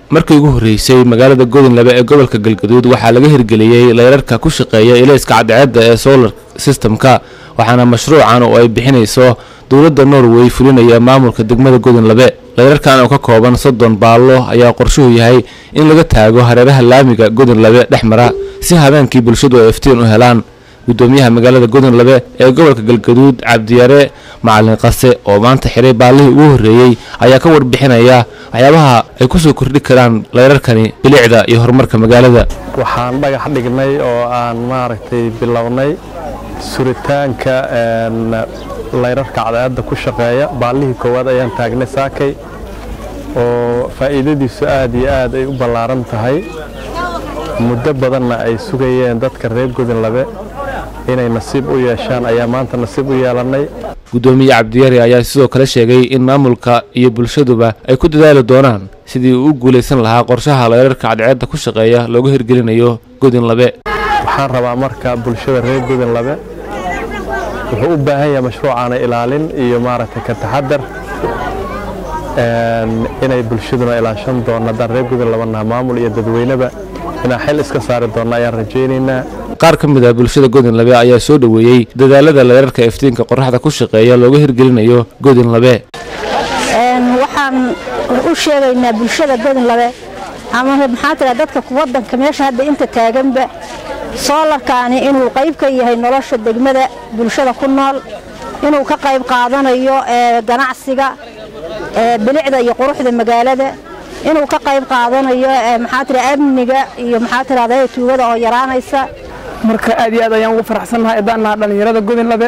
Markii ugu horreysay magaalada Godinlabe ee gobolka Galgaduud waxaa laga hirgeliyey leyrarka ku shaqeeya ilayska cadceedda ee solar systemka, waxaana mashruucan oo ay bixinayso dowladda Norway fulinaya maamulka degmada Godinlabe. Leyrarkan oo ka kooban 30 baallo ayaa qorshuhu yahay in laga taago hareeraha laamiga Godinlabe dhex mara si habeenkii bulshadu ay iftiin u helaan. Gudoomiyaha magaalada Godinlabe ee gobolka Galgaduud, Cabdiyare Macalin Qase, oo maanta xiray baallihii ugu horreeyey, ayaa ka warbixinaya waxyaabaha ay kusoo kordhi karaan leyrarkani bilicda iyo horumarka magaalada. Waxaan dhagax dhignay oo aan maaragtay bilownay suritaanka layrarka cadceedda ku shaqeeya. Baallihii koowaad ayaan taagnay saakay, oo faa'iidadiisu aad iyo aad ay u ballaaran tahay, muddo badanna ay sugayeen dadka reer Godinlabe inay nasiib u yeeshaan ayaa maanta nasiib u yeelannay. Gudoomiye Cabdiyare ayaa sidoo kale sheegay in maamulka iyo bulshaduba ay ku dadaali doonaan sidii uu u guulaysan lahaa qorshaha leyrarka cadceedda ku shaqeeya loogu hirgelinayo Godinlabe. Waxaan rabaa marka bulshada reer Godinlabe wuxuu u baahan yahay mashruucaana ilaalin iyo maaragtay ka taxadar, inay bulshaduna ilaashan doonno. Haddaan reer Godinlabe naha, maamul iyo dadweyneba inaan xil iska saari doonno ayaan rajaynaynaa. Qaar ka mid ah bulshada Godinlabe ayaa soo dhoweeyey dadaalada leyrarka iftiinka qoraxda ku shaqeeya looga hirgelinayo Godinlabe. Waxaan u sheegaynaa bulshada Godinlabe ama maxaa tiraa dadka wadanka meesha hadda inta taaganba, soolarkaani inuu qayb ka yahay nolosha degmada, bulshada ku nool inuu ka qayb qaadanayo ganacsiga, bilicda iyo quruxda magaalada, inuu ka qayb qaadanayo maxaa tira amniga iyo maxaa tirahdaa tuugada oo yaraanaysa. Marka aad iyo aad ayaan ugu faraxsannahay haddaan nahay dhallinyarada Godinlabe.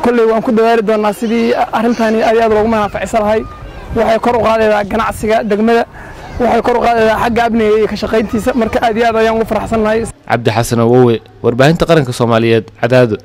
Kolley waan ku dadaali doonnaa sidii arrintani aad iyo aad loogu manaaficsan lahay. Waxay kor u qaadaydaa ganacsiga degmada, waxay kor u qaadaydaa xagga amniga iyo ka shaqayntiisa. Marka aad iyo aad ayaan ugu faraxsannahay. Cabdi Xasan Awowe, warbaahinta qaranka Soomaaliyeed, Cadaado.